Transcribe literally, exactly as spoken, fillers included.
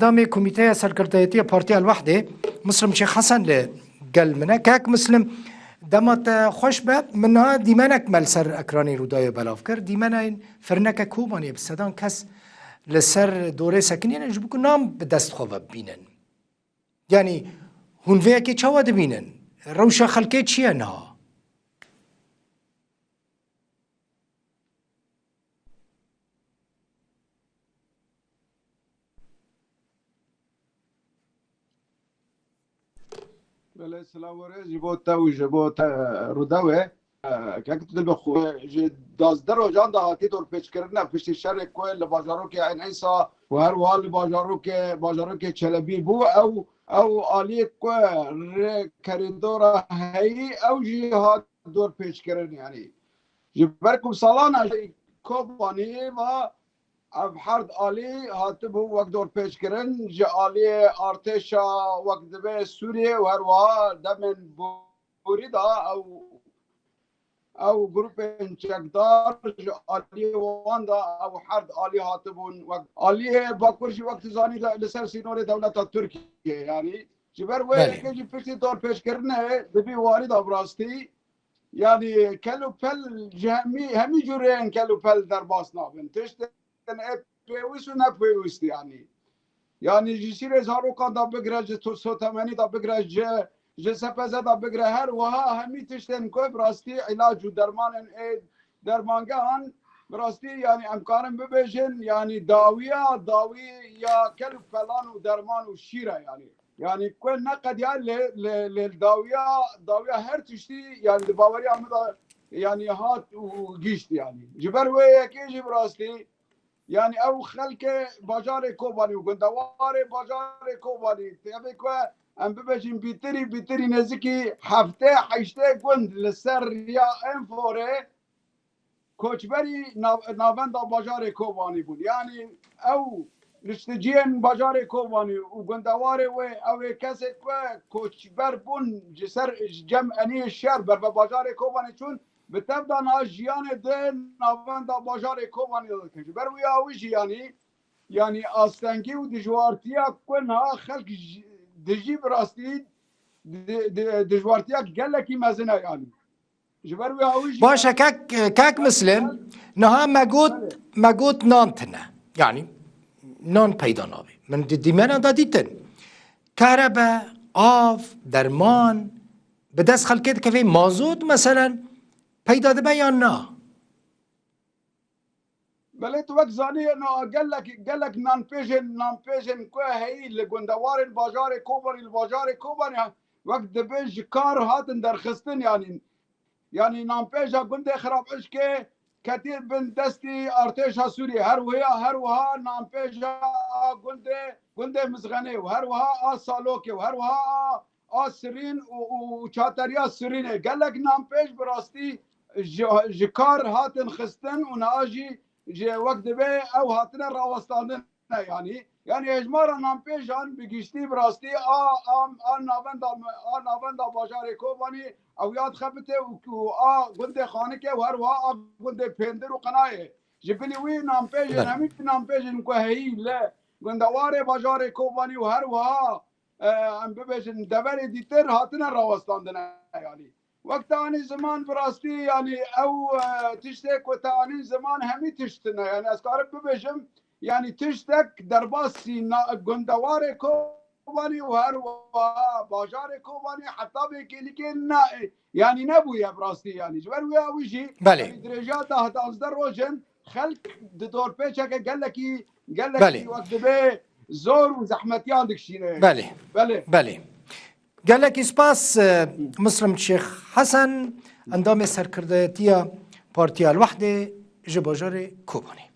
Endamê Komîteya Serkirdayetiya Partiya El-Wehdê, Muslim Şêx Hesen li gel min e. Kak Muslim, dema te xweş be, min niha dîmenek me li ser ekranê Rûdawê belav kir. Dîmenayên firneke Kobaniyê bi sedan kes li ser dorê sekinîne ji bo ku nan bi dest xwe ve bibînin. Yanî hûn vê yekê çawa dibînin? Rewşa xelkê çi ye niha? Belê, silav û rêz ji bo te û ji bo te, Rûdawê. Kek tu dibe xwe ji duwazdeh rojan dahatî dorpêçkirine piştî şerê ku li bajarokê Eyn Îsa û her wiha li bajarokê, bajarokê Çelebî bû. Ew, ew aliyê ku rê kerîdora heyî, ew jî hat dorpêçkirin, yanî ji ber ku salan e Kobanî va ev herd alî hatibû wek dorpêçkirin ji aliyê artêşa wek divê Sûriyê û her wiha demên borî de ew, ew grûpên çekdar ji aliyê wan de ew herd alî hatibûn wek aliyê Bakur jî wek tu zanî li, li ser sînorê dewleta Tirkiyê, yanî ji ber wê Belê. yekê jî piştî dorpêçkirinê di vî warî de bi rastî, yanî kel û pel ji hemî, hemî cûreyên kel û pel derbas nabin. Tiştên ê pêwîst û nepêwîst, yanî. Yanî ji şîrê zarokan de bigire, ji to-, sotemenî de bigire, ji, ji S P Z de bigire, her wiha hemî tiştên ku bi rastî îlac û dermanên ê dermangehan bi rastî, yanî em karin bibêjin, yanî dawiya, dawî ya kel û pelan û derman û şîr e, yanî. Yanî ku neqediya lê, lê, lê dawiya, dawiya her tiştî, yanî di baweriya min de, yanî hat û gihîşt, yanî. Ji ber wê yekê jî bi rastî, yanî ew xelkê bajarê Kobanî û gundewarê bajarê Kobanî, tevê ku em bibêjin bîtirî, bîtirî nêzikî heftê heştê gund li ser riya Enforê koçberî nav-, navenda bajarê Kobanî bûn. Yanî ew nişticiyên bajarê Kobanî û gundewarê wê, ew ê kesê ku koçber bûn ji ser, ji cem eniyê şer berve bajarê Kobanî çûn, bi tev de niha jiyanê di navenda bajarê Kobanî de dikin. Ji ber wî awî jî, yanî, yanî astengî û dijwartiya ku niha xelk ji, dijî bi rastî di, di, dijwartiya gelekî mezin e, yanî. Ji ber wî awî jî Baş e, kek, kek Muslim, niha me got, Belê. me got nan tine. Yanî nan peyda nabe. Min di dîmena de dîtin. Kerebe, av, derman, bi dest xelkê dikeve, mazot meselen peyda dibe yan na? Belê, tu wek zanî, no, gelek, gelek nanpêjên, nanpêjên ku heyî li gundewarên bajarê Kobanî, li bajarê Kobanî wek dibê ji kar hatin derxistin, yanî, yanî nanpêja gundê Xirabişkê ketiye bin destî artêşa Sûriyê. Her wiha, her wiha nanpêja a gundê, gundê Mizxenê û her wiha a Salokê û her wiha a a Sirîn û, û, û çateriya Sirînê. Gelek nanpêj bi rastî ji, ji kar hatin xistin û niha jî ji wek divê ew hatine rawestandin, yanî. Yanî hejmara nanpêjan bi giştî bi rastî a, a, a navenda, a navenda bajarê Kobanî ew ya dixebite û, û a gundê Xanikê û her wiha a gundê Pêndir û Qinayê. Ji bilî wî nanpêjên, Belê. hemî nanpêjên ku heyî li gundewarê bajarê Kobanî û her wiha e, em bibêjin, deverê dîtir hatine rawestandine, yanî. Wek te anî ziman bi rastî, yanî ew, e, tiştê ku te anîn ziman hemî tişt tune. Yanî ez karim bibêjim, yanî tiştek derbasî na-, gundewarê Kobanî û her wiha bajarê Kobanî heta bê kêlîkê na-, yanî nebûye bi rastî, yanî. Ji ber wê ew jî, Belê. yanî dirêjiya deh danzdeh rojin xelk di dorpêçeke gelekî, gelekî Belê. wek dibê zor û zehmetiyan dikişîne. Belê. Belê. Belê. Gelekî spas, e, Muslim Şêx Hesen, endamê serkirdayetiya Partiya El-Wehdê ji bajarê Kobanê.